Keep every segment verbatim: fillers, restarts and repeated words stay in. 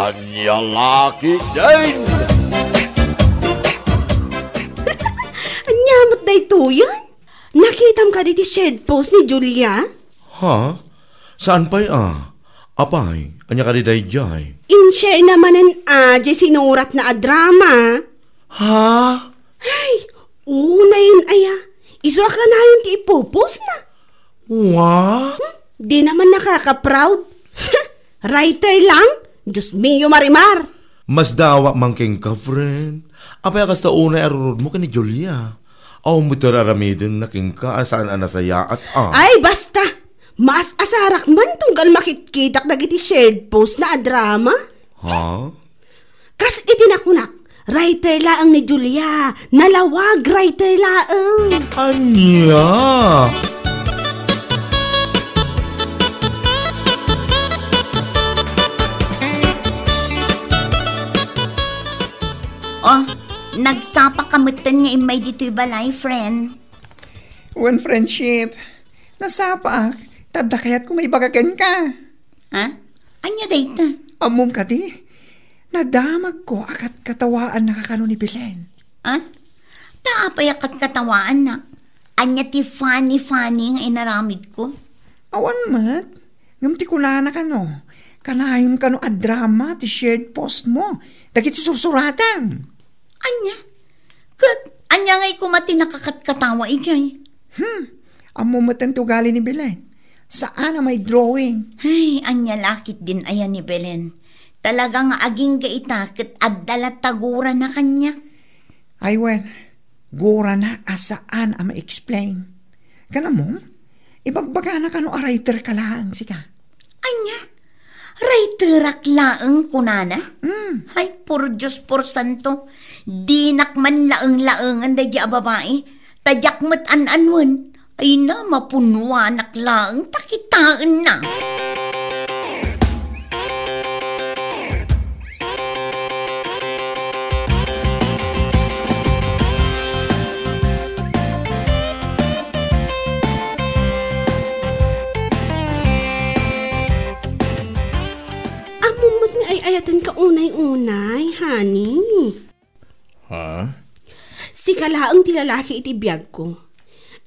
Ania la ketdin? Ania met daytoyen? Nakitam kadi ti shared post ni Julia? Ha? Saan pay a? Apay, ania kadi daydiay? In-share na manen a, diay sinuratna a drama. Ha? Ay, unayen aya. Isu a kanayon ti ipupostna. Wa? Hmm, di naman nakaka-proud. Writer lang? Diyos mio, Marimar. Masdawa man kenka, friend. Apay a kasta unay a rurudmo ken ni Julia? Awan met ti ar-aramidenna kenka a saan a nasayaat, a. Ay, basta! Maas-asarak man tunggal makitkitak dagiti shared post na a drama. Ha? Kas iti nakunak, writer laeng ni Julia, nalawag writer laeng. Ania? Oh, nagsapa ka metten nga immay ditoy balay, friend. Wen, friendship, nasapaak, ta adda kayatko nga ibaga kenka. Ha? Ania dayta? Ammom kadi, nadamagko a katkatawaannaka kano ni Belen. Ha? Ta apay a katkatawaannak? Ania ti funny-funny nga inaramidko? Awan met. Ngem ti kunana kano, kanayon kano a drama ti shared post mo dagiti sursuratan. Ania? Ket ania ngay koma ti nakakatkatawa idiay? Hmm, ammo metten ti ugali ni Belen. Saan a may drawing. Ay, ania la ketdin aya ni Belen. Talaga nga agingga ita ket adda latta gurana kaniak. Ay wen, gurana a saan a ma-explain. Ken ammom, ibagbagana kano a writer ka laeng sika. Ania? Writerak laeng kunana? Hmm. Ay, por Dios, por santo, dinak man laeng-laengen daydi a babai, ta diak met an-anuen. Ay na, mapunnoanak laeng ta kitaenna. Ammom met nga ay-ayatenka unay-unay, honey. Ha? Sika laeng ti lalaki iti biagko.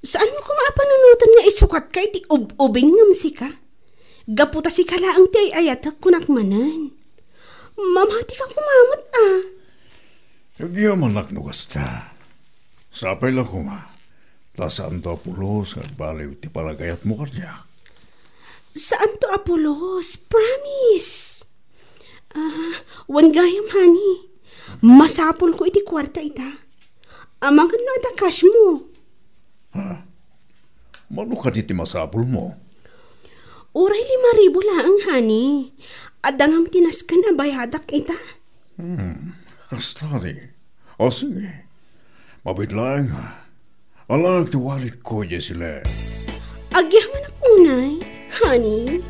Saanmo koma a panunoten nga isukatka iti ub-ubing ngem sika? Gapu ta sika laeng ti ay-ayatek, kunak manen. Mamatika koma met a. Agyamanak no kasta. Sapay la koma, ta saanto a pulos nga agbaliw ti panagayatmo kaniak. Saanto a pulos, promise. Ah, wen gayam, honey. Masapulko iti kuarta ita. Amangan no adda cash mo. Ha? Mano kadi ti masapulmo? Uray lima ribu laeng, honey. Adda ngem ti nasken a bayadak ita. Hmm, kasta di. O, sige. Mabiit laeng, ha? Alaek ti walletko idiay silek. Agyamanak unay, honey.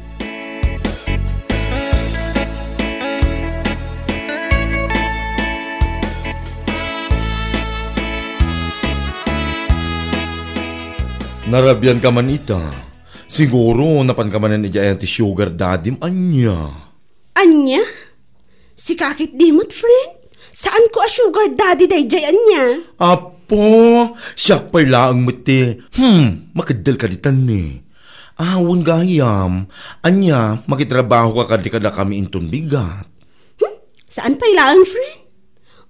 Narabian ka man ita. Siguro, napan ka manen idiay ayan ti sugar daddy-m, ania? Ania? Sika ketdi met, friend? Saanko a sugar daddy daydiay ania? Apo, siak pay laeng met ti, hmm, makeddel kadi tanni. Awan gayam, ania, makitrabaho ka kadi kadakami inton bigat? Hmm? Saan pay laeng, friend?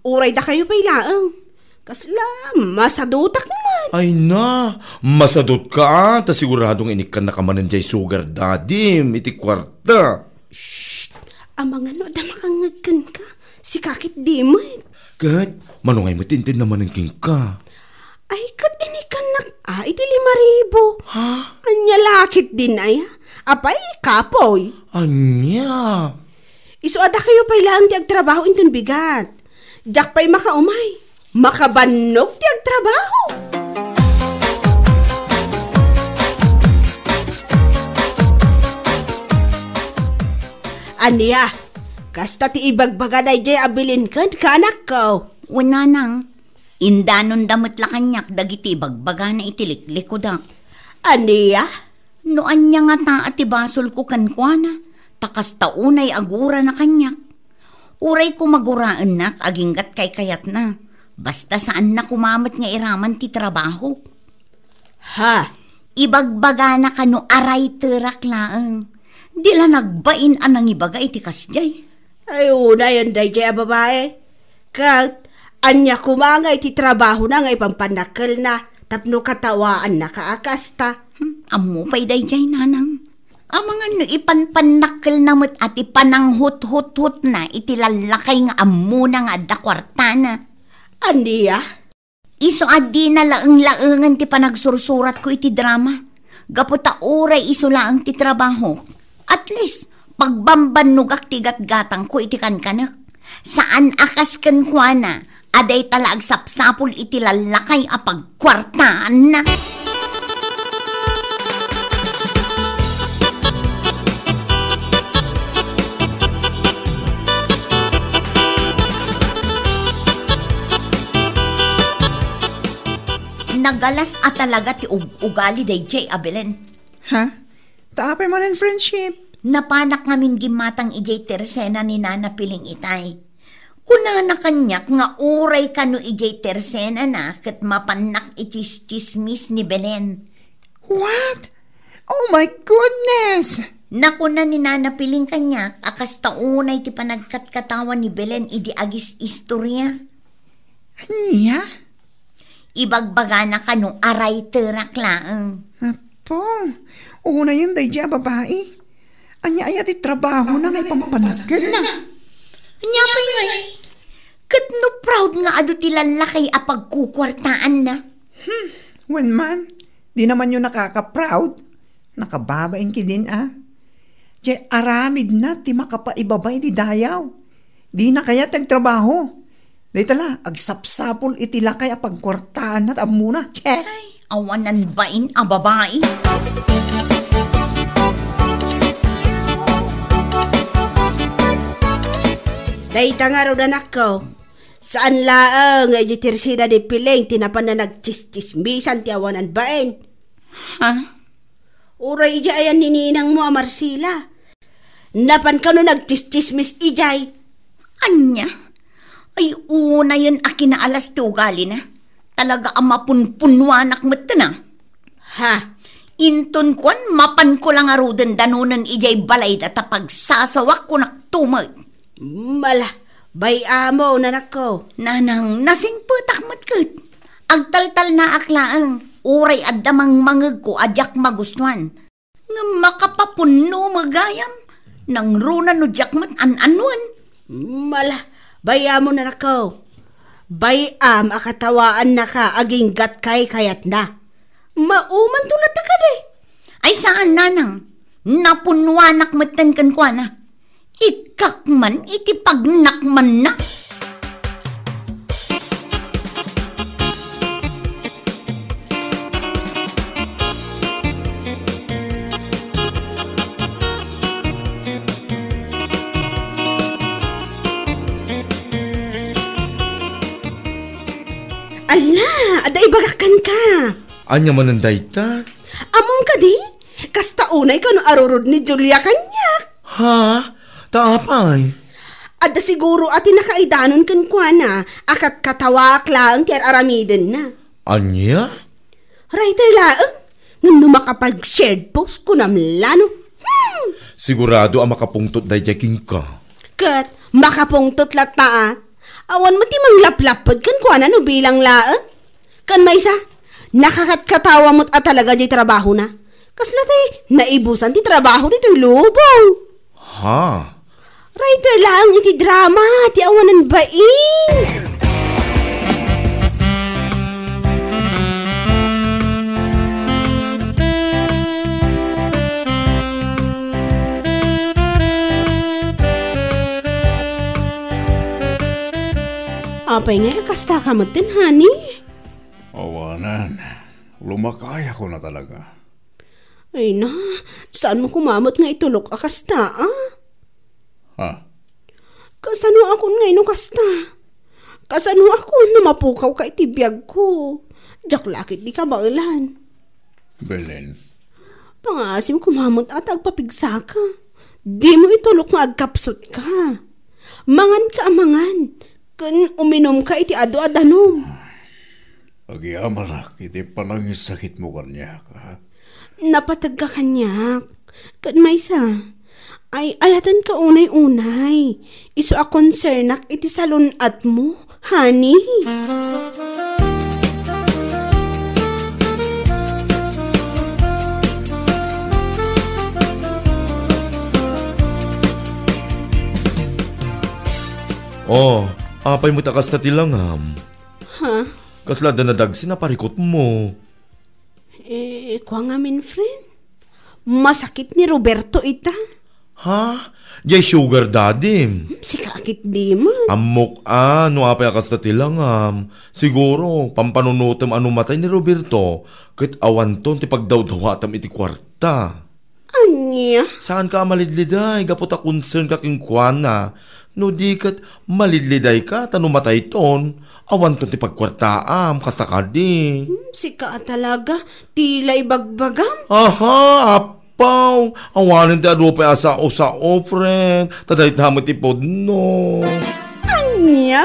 Uray dakayo pay laeng. Kasla, masadutak met. Ay na, masadut ka, ta sigurado nga inikkanna ka manen diay sugar daddy-m iti kuarta. Shh! Amangan no adda makangngeg kenka. Sika ketdi met. Ket, mano ngay met ti intedna manen kenka? Ay, ket inikkannak a iti lima ribu. Ha? Ania la ketdin aya? Apay, kapoy. Ania? Isu a dakayo pay laeng ti agtrabaho inton bigat. Diak pay makaumay. Makabannog ti agtrabaho. Ania? Kasta ti ibagbaga daydiay a bilinken, kanakko? Wen, nanang. Indanonda met la kaniak dagiti ibagbagana iti liklikudak. Ania? No ania ngata a ti basolko kenkuana, ta kasta unay a gurana kaniak. Uray koma guraennak aginggat kaykayatna, basta saanna koma met nga iraman ti trabaho. Ha? Ibagbagana kano a writerak laeng. Di la nagbain a nangibaga iti kasdiay. Ay, unayen daydiay a babae. Ket, ania koma nga iti trabahona nga ipanpannakkelna tapno katawaannaka a kasta? Hmm, ammo pay daydiay, nanang. Amangan no ipanpannakkelna met a ti pananghuthutna iti lallakay nga ammona nga adda kuartana. Ania? Isu a dina laeng-laengen ti panagsursuratko iti drama. Gapu ta uray isu laeng ti trabaho. At least, pagbambannogak ti gatgatangko iti kankanek. Saan a kas kenkuana a dayta la agsapsapul iti lallakay a pagkuartaanna. Nagalas a talaga ti ug-ugali daydiay a Belen. Ha? Ta apay manen, friendship? Napanak ngamin gimmatang idiay tersena ni Nana Piling itay. Kunana kaniak nga uray kano idiay tersenana ket mapannak iti tsismis ni Belen. What? Oh my goodness! Nakuna ni Nana Piling kaniak a kasta unay ti panagkatkatawa ni Belen idi agis-istorya. Ania? Ibagbagana kano a writerak laeng. Apo, unayen daydiay a babae. Ania aya ti trabahona nga ipanpannakkelna? Ania pay ngay? Ket no proud nga adu ti lallakay a pagkukuartaanna? Hmm, wen man, di namanyo nakaka-proud. Nakababain ketdin a. Diay aramidna ti makapaibaba iti dayaw. Dina kayat ti agtrabaho. Dayta la, agsapsapul iti lakay a pagkuartaanna ta ammona. Che! Ay, awanan bain a babai. Dayta ngarud, anakko. Saan laeng nga idiay tersena ni Piling ti napanna nagtsistsismisan ti awanan bain. Ha? Uray idiay ayan ni ninangmo a Marcela. Napan kano nagtsistsismis idiay. Ania? Ay, unayen a kinaalas ti ugalina. Talaga a mapunpunnuanak metten a. Ha? Inton kuan, mapanko la ngaruden danonen idiay balayda ta pagsasawak, kunak tumet. Mala, bay-am, anakko. Nanang, nasingpetak met ket. Agtaltalnaak laeng, uray adda mangmangegko a diak magustuan. Ngem makapapunno met gayam, nangruna no diak met an-annuan. Mala, bay-am, anakko. Bay-am a katawaannaka aginggat kaykayatna. Maumanto latta kadi? Ay, saan, nanang. Napunnuanak metten kenkuana. Ikkak man iti pagnakmanna. Ala, adda ibagak kenka. Ania manen dayta? Ammom kadi? Kasta unay kano arurod ni Julia kaniak. Ha? Ta apay? Adda siguro a ti nakaidanon kenkuana a katkatawaak laeng ti ar-aramidenna. Ania? Writer laeng, ngem no makapag-shared post, kunam la no. Hmm! Sigurado a makapungtot daydiay kenka. Ket makapungtot latta a. Awan met ti manglaplapped kenkuana no bilang laeng. Ken maysa, nakakatkatawa met a talaga diay trabahona. Kasla ti naibusan ti trabaho ditoy lubong. Ha? Writer laeng iti drama ti awanan bain. Apay ngay a kasta ka metten, honey? Awanan. Lumakayakon a talaga. Ay na, saan mo koma met nga itulok a kasta, a? Ha? Kasanoakon ngay no kasta? Kasanoakon no mapukawka iti biagko? Diak la ketdi kabaelan. Belen. Pangaasim koma met a ta agpapigsaka. Dimo itulok nga agkapsutka. Manganka a mangan, ken uminumka iti adu a danum. Agyamanak iti panangisakitmo kaniak, ha? Napategka kaniak. Ket maysa, ay-ayatenka unay-unay. Isu a konsernak iti salun-atmo, honey. Oh, apay met a kasta ti langam? Ha? Kasla adda nadagsen a parikutmo? Eh, kua ngamin, friend. Masakit ni Roberto ita. Ha? Jay sugar daddy? Hmm, sika a ketdi man. Ammok a, no apay a kasta ti langam. Siguro, pampanunotem a no matay ni Roberto, ket awanton ti pagdawdawatam iti kuarta. Ania? Saanka a malidliday, gapu ta concern ka kenkuana. No di ket malidlidayka, ta no matayton, awanton ti pagkuartaam, kasta kadi. Hmm, sika a talaga, ti la ibagbagam. Aha, apaw, awanen ti adu pay a sao-sao, friend, ta dayta met ti pudno. Ania?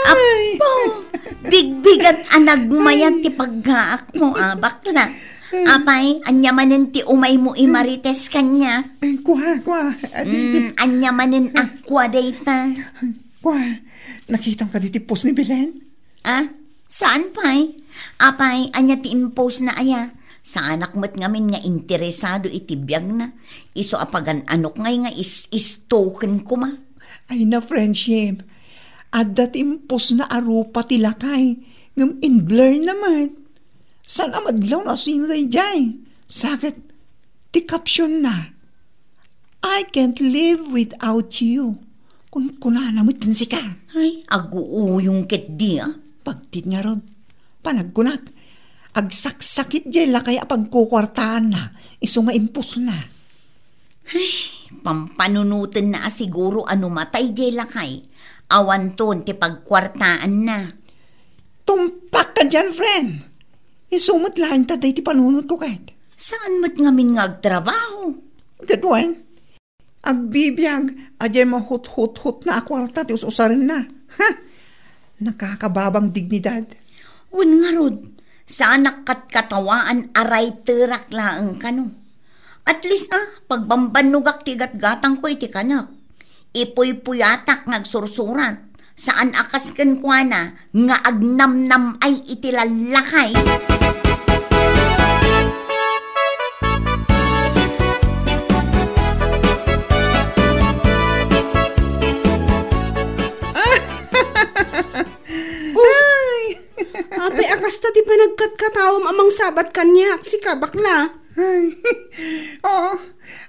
Apo, bigbigat a nagmayat ti paggaakmo, a, bakla. Apay, ania manen ti umaymo i Marites kaniak? Ay, kua, kua. Adi, adi. Mm, ania manen a kua dayta? Kua, nakitam kadi ti post ni Belen? Ah, saan pay? Apay, ania ti impostna aya? Saanak met ngamin nga interesado iti biagna. Isu a pagan-anok ngay nga is-, istoken koma. Ay na, friendship. Adda ti impostna a rupa ti lakay, ngem in blur na met. Saan a madlaw no asino daydiay. Sa ket ti caption na, "I can't live without you." Kunkunana met ken sika. Ay, aguuyong ketdi, a. Pagtit ngarud, panagkunak, agsaksakit jay lakay a pagkukuartaanna, isu nga impostna. Ay, pampanunotenna a siguro a no matay jay lakay, awanton ti pagkuartaanna. Tumpakka dian, friend. Isu met laeng ta dayta ti panunotko ket. Saan met ngamin nga agtrabaho? Ket wen, agbibiag a diay mahuthuthotna a kuarta ti us-usarenna. Ha? Nakakababang dignidad. Wen ngarud, saanak katkatawaan a writerak laeng kano. At least, ah, pagbambannogak ti gatgatangko iti kanek. Ipuypuyatak nga agsursurat. Saan a kas kenkuana nga agnamnam-ay iti lallakay. Ay! Apay a kasta ti panagkatkatawam a mangsabat kaniak, sika, bakla? Ay, oo.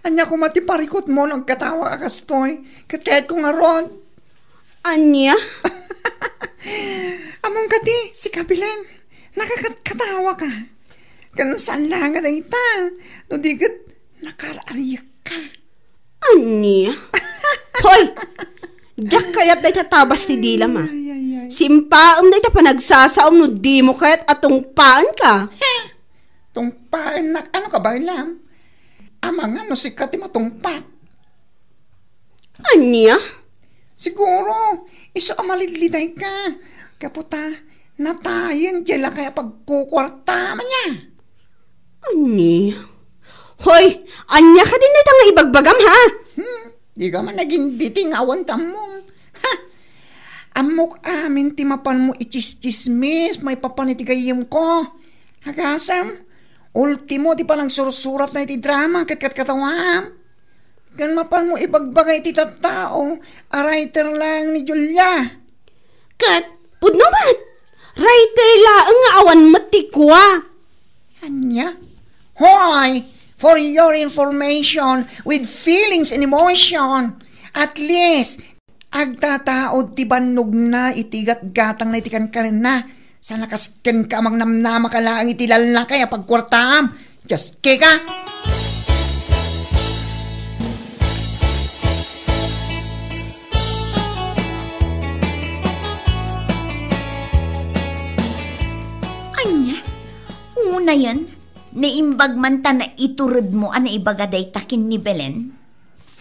Ania koma ti parikutmo no agkatawak a kastoy? Ket kayatko ngarud. Ania? Ammom kadi, sika, Belen, nakakatkatawaka. Ken saan la nga dayta, no di ket nakaar-ariekka. Ania? Hoy! Diak kayat dayta tabas ti dilam, a. Ay, ay, ay. Simpaem dayta panagsasaom no dimo kayat a tungpaenka. Tungpaennak? Ano ka, bakla? Amangan no sika ti matungpak. Ania? Siguro, isu a malidlidayka. Gapu ta, natayen diay lakay a pagkukuarta, ania. Ania? Hoy, ania kadin dayta nga ibagbagam, ha? Hmm, dika man naginditi nga awan ti ammom. Ha? Ammok amin ti mapanmo itsistsismis maipapan iti gayyemko. Agasem, ultimo ti panangsursuratna iti drama ket katkatawaam. Ken mapanmo ibagbaga iti tattao a writer laeng ni Julia. Ket pudno met, writer laeng nga awan met ti kua. Ania? Hoy, for your information, with feelings and emotion, at least, agtataud ti bannogna iti gatgatangna iti kankanenna. Saan a kas kenka a mangnamnamaka laeng iti lallakay a pagkuartaam. Just kika! Tayen, naimbag man ta naituredmo a naibaga dayta ken ni Belen?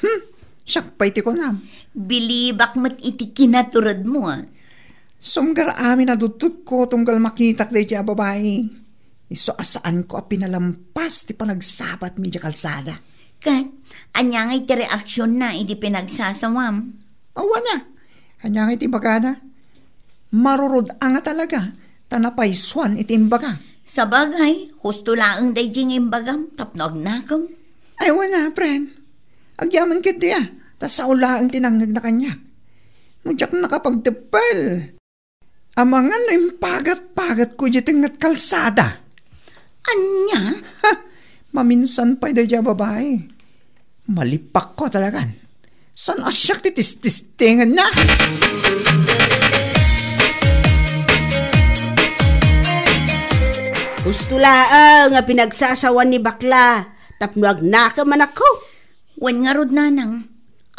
Hmm, siak pay ti kunam. Bilibak met iti kinaturedmo, a. Sumgar amin a dutdotko tunggal makitak daydiay a babai. Isu a saanko a pinalampas ti panagsabatmi idiay kalsada. Ket, ania ngay ti reaksionna idi pinagsasawam? Awan a. Ania ngay ti ibagana? Marurod-ang a talaga, ta napaysuan iti imbaga. Sabagay, husto laeng daydi nga imbagam tapno agnakem. Ay, awan a, friend. Agyaman ketdi a, ta sao laeng ti nangngegna kaniak. No diak nakapagteppel, amangan no impagat-pagatko idiay tengnga ti kalsada. Ania? Ha! Maminsan pay daydiay a babai. Malipakko a talagan. Saan a siak ti tististengenna? Husto laeng a pinagsasawan ni bakla tapno agnakem, anakko. Wen ngarud, nanang,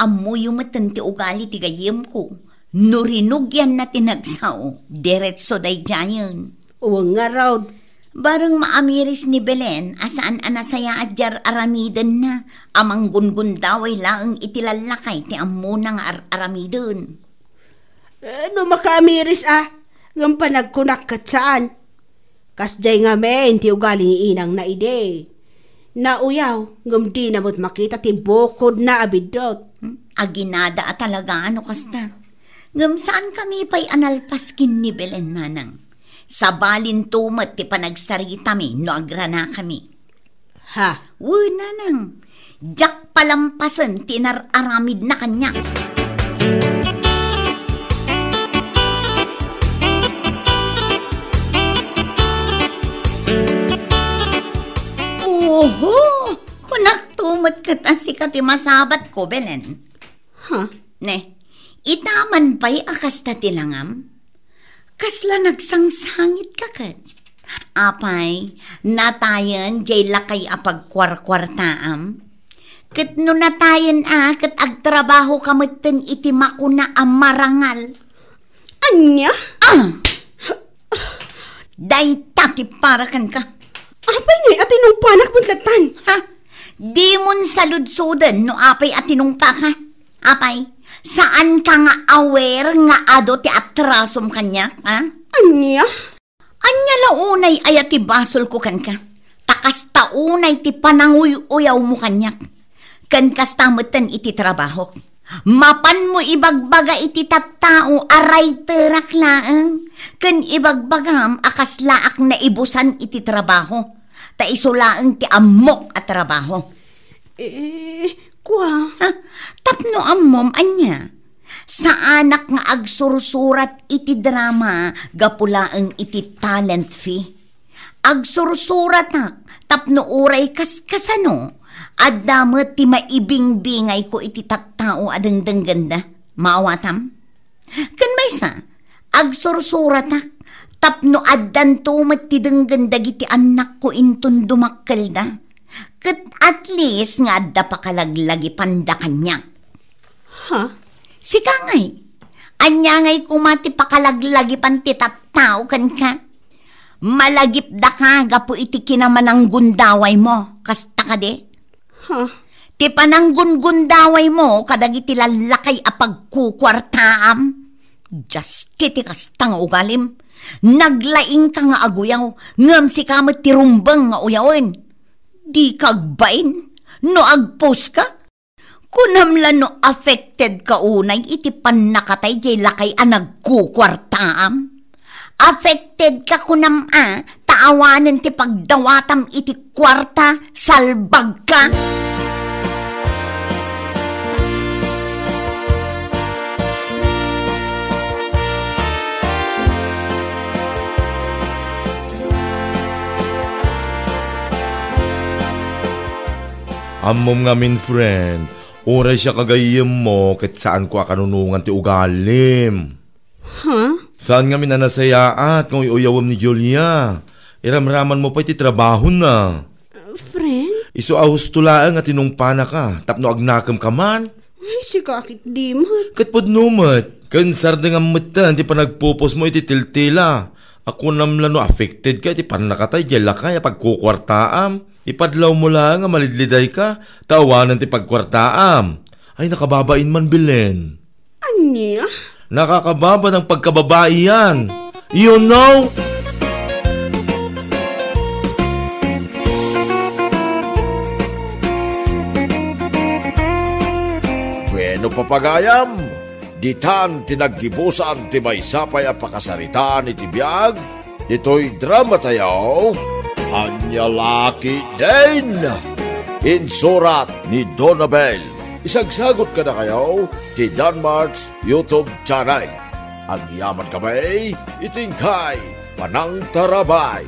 ammoyo metten ti ugali ti gayyemko. No rinugianna ti nagsao, diretso daydiayen. Wen ngarud. Bareng maamiris ni Belen a saan a nasayaat diay ar-aramidenna a manggungundaway laeng iti lallakay ti ammona nga ar-aramiden. Eh, no makaamiris a, ngem panagkunak ket saan. Kasdiay ngamin ti ugali ni inangna idi. Nauyaw, ngem dina met makita ti bukodna a biddut. Hmm? Aginada a talaga no kasta. Ngem saankami pay a nalpas ken ni Belen, nanang. Sabalinto met ti panagsaritami no agranakami. Ha? Wen, nanang. Diak palampasen ti inar-aramidna kaniak. Oho! Kunakto met ket a sika ti masabatko, Belen. Ha? Ne, ita man pay a kasta ti langam? Kasla nagsangsangitka ket? Apay, natayen diay lakay a pagkuarkuartaam? Ket no natayen a, ket agtrabahoka metten iti makuna a marangal. Ania? Ah! Dayta ti para kenka. Apay ngay a tinungpanak met lattan? Ha? Dimon saludsoden no apay a tinungpaka. Apay, saanka nga aware nga adu ti atrasom kaniak, ha? Ania? Ania la unay aya ti basolko kenka? Ta kasta unay ti pananguy-uyawmo kaniak. Ken kasta metten iti trabahok. Mapanmo ibagbaga iti tattao a writerak laeng, ken ibagbagam a kaslaak naibusan iti trabaho, ta isu laeng ti ammok a trabaho. Eh, kua? Ha? Tapno ammom, ania? Saanak nga agsursurat iti drama gapu laeng iti talent fee. Agsursuratak tapno uray kaskasano, adda met ti maibingbingayko iti tattao a dengdenggenda. Maawatam? Ken maysa, agsursuratak tapno addanto met ti denggen dagiti annakko inton dumakkelda. Ket at least nga adda pakalaglagipanda kaniak. Ha? Sika ngay, ania ngay koma ti pakalaglagipan ti tattao kenka? Malagipdaka gapu iti kinamananggundawaymo, kasta kadi? Ha? Ti pananggungundawaymo kadagiti lallakay a pagkukuartaam. Dias ti kasta nga ugalim. Naglaingka nga aguyaw, ngem sika met ti rumbeng nga uyawen. Dika agbain no agpost ka? Kunam la no affected ka unay iti pannakatay diay lakay a nagkukuartaam? Affected ka kunam a ta awanen ti pagdawatam iti kuarta, salbag ka? Ammom ngamin, friend, uray siak a gayyemmo ket saanko a kanunongan ti ugalim. Ha? Saan ngamin a nasayaat nga uy-uyawem ni Julia? Iramramanmo pay ti trabahona. Uh, friend? Isu a husto laeng a tinungpanaka tapno agnakem ka man. Ay, sika ketdi met. Ket pudno met, ken sardengam metten ti panagpupusmo iti tiltila. Akunam la no affected ka iti pannakata idiay lakay a pagkukuartaam. Ipadlawmo laeng a malidlidayka, ta awanen ti pagkuartaam. Ay, nakababain man, Belen. Ania? Nakakababa ng pagkababaian. You know? Bueno, papagayam, ditan ti naggibusan ti maysa pay a pakasaritaan iti biag ditoy drama tayo, Ania La Ketdin. Insurat ni Donabel. Isagsagot kadakayo ti Danmart's YouTube channel. Agyaman kami iti inkay panangtarabay.